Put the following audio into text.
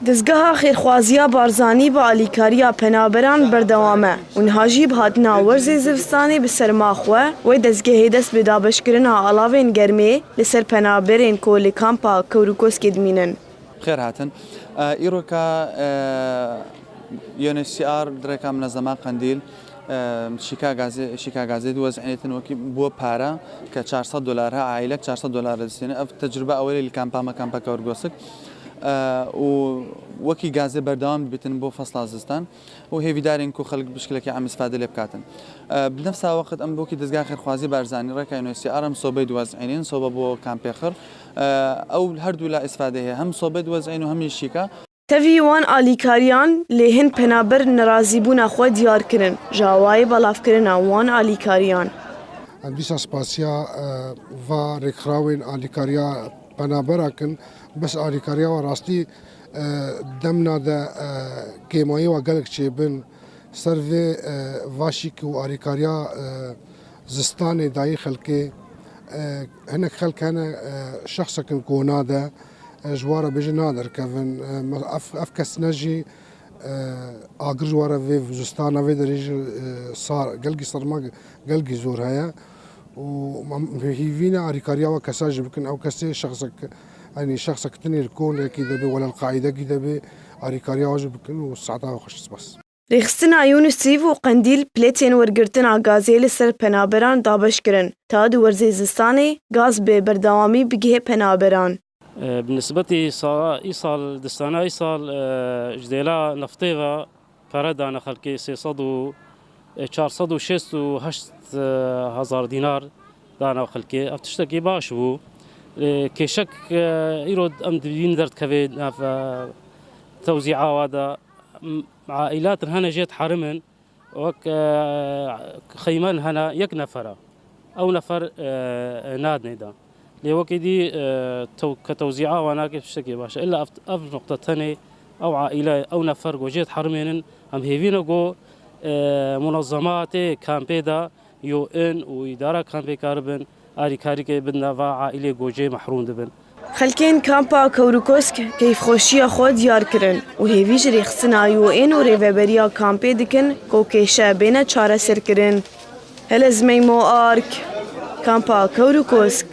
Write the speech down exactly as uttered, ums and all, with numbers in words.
Dezgeha Xêrxwaziya Barzanî bi alîkariya penaberan berdewam e û niha jî bi hatina werzê zivistanê bi serma xwe wê dezgehê dest bi dabeşkirina alavên germê li ser penaberên ku li kampa Kewrikoskê dimînin. Xêr hatin. E, îroka, e, U N H C R dirêka minezema Qendîl, e, şîka gazê, şîka gazê diwezînêtin wekî bo pare ke çar sed dolar he, aîlek çar sed dolar distêne. Ev tecrube ewelê li kampa me, kampa Kewrgosik. E, û wekî gazê berdewam dibitin bo fesla zistan. û hêvîdarên ku xelk bi şikilekî em îstîfade lê bikatin. E, bi nefsa weqt em wekî Dezgeha Xêrxwazî Barzanî rêka U N H C R em sobeyê diwezînin, sobe bo kampê Xir. E, ew her du la îstîfade heye, hem sobeyê diwezînin û hem jî şîka. Tevî wan alîkariyan lê hin penaber nerazîbûna xwe diyar kirin, ji awayê belavkirina wan alîkariyan. Em dîsa spasiya, e, va rêkxirawên alîkariya penabera kin, bes alîkariya wan rastî, e, demna de, e, kêmayî wa gelek çêbin. Ser vê, e, va şîk û alîkariya, e, zistanê dayî xelkê, e, hinek xelk hene, e, şexsekin kona de, e, ji wan re bêjin naderkevin. E, me-, ev, ev kesine jî, e, agir ji wan re vê zistana vê derê jî, e, sar, gelkî serma, gelkî zor heye. û hîvî ne alîkariya we kesa jî bikin, ew kesê şexsek, yanî şexsek tinê li konekî de be, wela li qaîdekî de be, alîkariya we jî bikin û saeta we xweş, spas. Rêxistina Yûnisîf û Qendîl plêtên wergirtina gazê li ser penaberan dabeş kirin, ta di werzê zistanê gaz bi berdewamî bigihê penaberan. Bi nisbetî sala îsal, distana îsal, ji dêla neftê ve pere dane xelkê, sê sed û çar sed û şêst û heşt hezar dînar dane xelkê. Ev tiştekî baş bû. Lê kêşek îro em dibînin derdikeve nav tewzîa wa de, aîlatin hene jê diherimin. Wek xeymen hene yek nefer e. Ew nefer nadinê de. Lê wekî dî ke tewzîa wan nake tiştekê baş e. Îlla ev, ev nuqte tenê ew aîle, ew nefer ku jê diherimênin, em hêvî ne ku munezematê kampê de, U N û îdara kampê karibin alîkarîkê bidin va aîlê ku jê mehrûm dibin. Xelkên kampa Kewrikosk keyfxweşiya xwe diyar kirin û hêvî ji rêxistina U N û rêveberiya kampê dikin ku kêşe bêne çareserkirin. Helez Meymo Ark, kampa Kewrikosk.